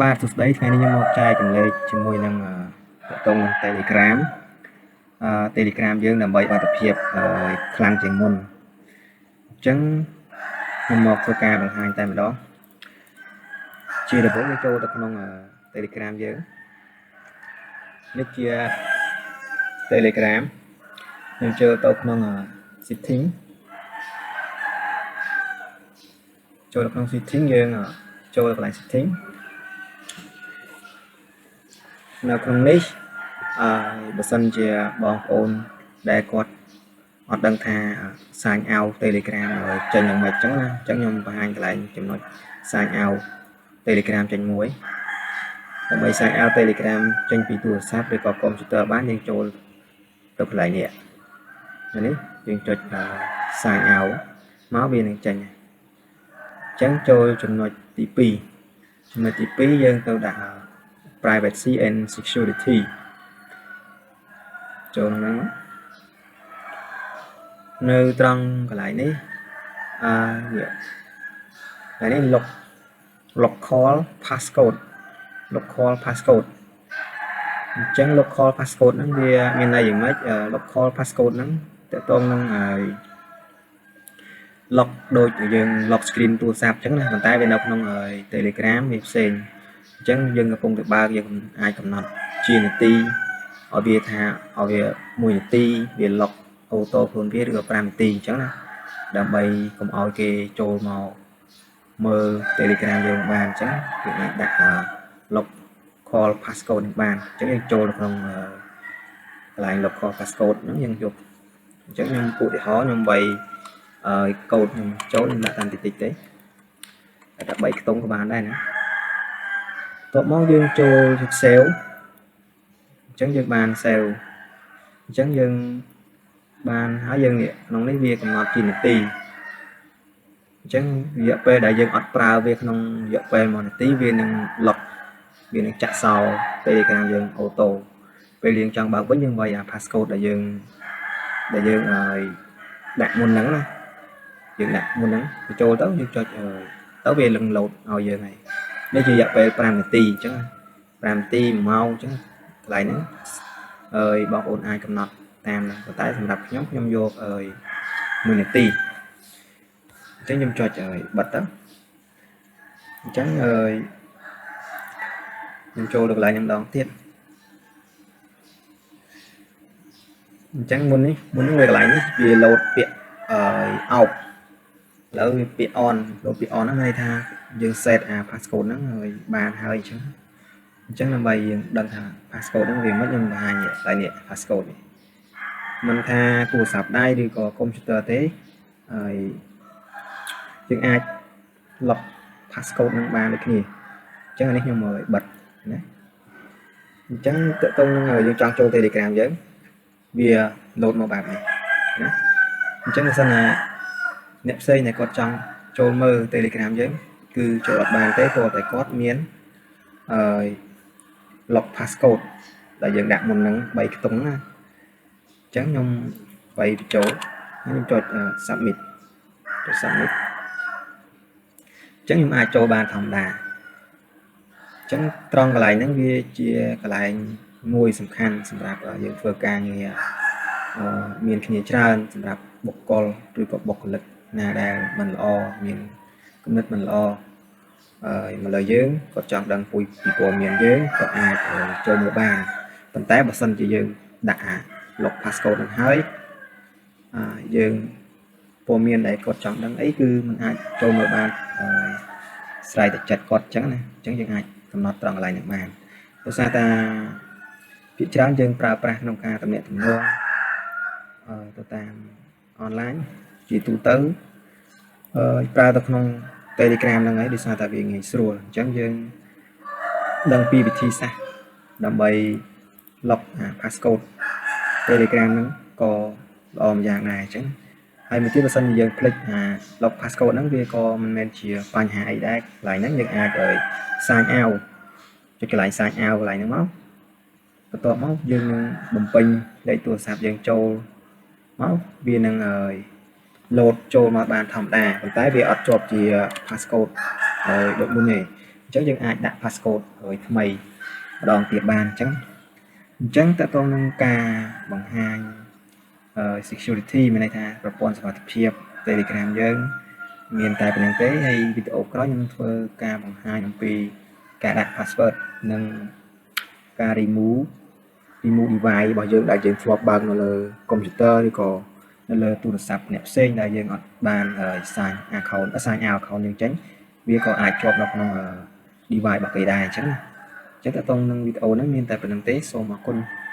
បាទសួស្តីថ្ងៃនេះខ្ញុំមកចែករំលែកជាមួយនឹងទាក់ទងនឹង Telegram Telegram យើងដើម្បីបាតុភាពខ្លាំងជាងមុនអញ្ចឹងខ្ញុំមកធ្វើការបង្ហាញតែម្ដងជាដំបូងយើងចូលទៅក្នុង Telegram យើងនេះជា Telegram យើងចូលទៅក្នុង setting ចូលទៅក្នុង setting យើងចូលទៅកន្លែង setting នៅក្នុងនេះបើសិនជាបងប្អូនដែលគាត់អត់ដឹងថា sign out Telegram ចេញយ៉ាងម៉េចចឹងណាអញ្ចឹងខ្ញុំបង្ហាញកន្លែងចំណុច sign out Telegram ចេញមួយដើម្បី sign out Telegram ចេញពីទូរស័ព្ទឬក៏កុំព្យូទ័របានយើងចូលទៅកន្លែងនេះនេះយើងចុច sign out មកវានឹងចេញអញ្ចឹងចូលចំណុចទី2ចំណុចទី2យើងទៅដាក់ privacy and security ចូលក្នុងហ្នឹងនៅត្រង់កន្លែងនេះអឺនេះកន្លែងនេះ lock local passcode local passcode អញ្ចឹង local passcode ហ្នឹងវាមានន័យយ៉ាងម៉េច local passcode ហ្នឹងតកតងនឹងហើយ lock ដូចយើង lock screen ទូរស័ព្ទអញ្ចឹងណាប៉ុន្តែវានៅក្នុង Telegram វាផ្សេងអញ្ចឹងយើងកំពុងតែបើកយើងអាចកំណត់ជានាទីឲ្យវាថាឲ្យវា1នាទីវា lock auto ខ្លួនវាឬក៏5នាទីអញ្ចឹងណាដើម្បីកុំឲ្យគេចូលមកមើល Telegram យើងបានអញ្ចឹងយើងអាចដាក់ local passcode នឹងបានអញ្ចឹងយើងចូលនៅក្នុងកន្លែង local passcode ហ្នឹងយើងយកអញ្ចឹងខ្ញុំឧទាហរណ៍ខ្ញុំវាយកូដខ្ញុំចូលខ្ញុំដាក់តាមតិចតិចទេតែ3ខ្ទង់ក៏បានដែរណាតបមកយើងចូល save អញ្ចឹងយើងបាន save អញ្ចឹងយើងបានហើយយើងនេះក្នុងនេះវាកំណត់ជានាទីអញ្ចឹងរយៈពេលដែលយើងអត់ប្រើវាក្នុងរយៈពេល1នាទីវានឹង lock វានឹងចាក់សោ Telegram យើង auto ពេលយើងចង់បើកវិញយើងវាយអា passcode ដែលយើងឲ្យដាក់មុនហ្នឹងណាយើងដាក់មុនហ្នឹងទៅចូលទៅយើងចុចទៅវានឹង load ឲ្យយើងហើយនេះជារយៈពេល5នាទីអញ្ចឹង5នាទី1ម៉ោងអញ្ចឹងកន្លែងហ្នឹងហើយបងប្អូនអាចកំណត់តាមហ្នឹងប៉ុន្តែសម្រាប់ខ្ញុំខ្ញុំយកឲ្យ1នាទីអញ្ចឹងខ្ញុំចុចឲ្យបិទទៅអញ្ចឹងហើយខ្ញុំចូលទៅកន្លែងហ្នឹងម្ដងទៀតអញ្ចឹងមុននេះមុននេះវាកន្លែងនេះវាលោតពាក្យអឺអោបឥឡូវវាពាក្យ on លោតពាក្យ on ហ្នឹងន័យថាយើង set អា passcode ហ្នឹងហើយបានហើយអញ្ចឹងអញ្ចឹងដើម្បីយើងដឹងថា passcode ហ្នឹងវាមិនខ្ញុំបង្ហាញកន្លែងនេះ passcode នេះមិនថាទូរស័ព្ទដៃឬក៏កុំព្យូទ័រទេហើយយើងអាច lock passcode នឹងបានដូចគ្នាអញ្ចឹងអានេះខ្ញុំមកបិទណាអញ្ចឹងតកតងនឹងយើងចង់ចូល Telegram យើងវា load មកបែបនេះណាអញ្ចឹងបើសិនណាអ្នកផ្សេងដែលគាត់ចង់ចូលមើល Telegram យើងគឺចូលអត់បានទេព្រោះតែគាត់មានអឺ lock passcode ដែលយើងដាក់មុនហ្នឹង3ខ្ទង់ណាអញ្ចឹងខ្ញុំវាយបញ្ចូលខ្ញុំចុច submit ចុច submit អញ្ចឹងខ្ញុំអាចចូលបានធម្មតាអញ្ចឹងត្រង់កន្លែងហ្នឹងវាជាកន្លែងមួយសំខាន់សម្រាប់យើងធ្វើការងារមានគ្នាច្រើនសម្រាប់បុគ្គលឬក៏បុគ្គលិកណាដែលមិនល្អមានគំនិតមិនល្អហើយមកលើយើងគាត់ចង់ដឹងពុយពីព័ត៌មានយើងគាត់អាចចូលមើលបានប៉ុន្តែបើសិនជាយើងដាក់អា lock passcode នឹងហើយយើងព័ត៌មានដែលគាត់ចង់ដឹងអីគឺมันអាចចូលមើលបានស្រ័យតែចិត្តគាត់អញ្ចឹងណាអញ្ចឹងយើងអាចកំណត់ត្រង់កន្លែងហ្នឹងបានដោយសារតាភាគច្រើនយើងប្រើប្រាស់ក្នុងការតំណាក់តំណងទៅតាមអនឡាញជាទូទៅអឺប្រើទៅក្នុង Telegram ហ្នឹងហើយដោយសារតែវាងាយស្រួលអញ្ចឹងយើងដឹងពីវិធីសាស្ត្រដើម្បី lock អា passcode Telegram ហ្នឹងក៏ល្អម្យ៉ាងដែរអញ្ចឹងហើយមួយទៀតបើសិនជាយើងភ្លេចអា lock passcode ហ្នឹងវាក៏មិនមែនជាបញ្ហាអីដែរកន្លែងហ្នឹងយើងអាចឲ្យ sign out ចុចកន្លែង sign out កន្លែងហ្នឹងមកបន្ទាប់មកយើងនឹងបំពេញលេខទូរស័ព្ទយើងចូលមកវានឹងឲ្យ load ចូលមកបានធម្មតាប៉ុន្តែវាអត់ជាប់ជា passcode ហើយដូចមុនទេអញ្ អញ្ចឹងយើងអាចដាក់ passcode ហើយថ្មីម្ដងទៀតបានអញ្ចឹងតើតើនឹងការបង្ហាញ security មានន័យថាប្រព័ន្ធសុវត្ថិភាព Telegram យើងមានតែប៉ុណ្្នឹងទេហើយវីដេអូក្រោយខ្ញុំនឹងធ្វើការបង្ហាញអំពីការដាក់ password និងការ remove device របស់យើងដែលយើងធ្លាប់បើកនៅលើ computer ឬក៏នៅលើទូរស័ព្ទអ្នកផ្សេងដែលយើងអត់បាន sign account sign out account យើងចេញវាក៏អាចជាប់នៅក្នុង device របស់គេដែរអញ្ចឹងណាអញ្ចឹងតើតងនឹងវីដេអូហ្នឹងមានតែប៉ុណ្្នឹងទេសូមអរគុណ។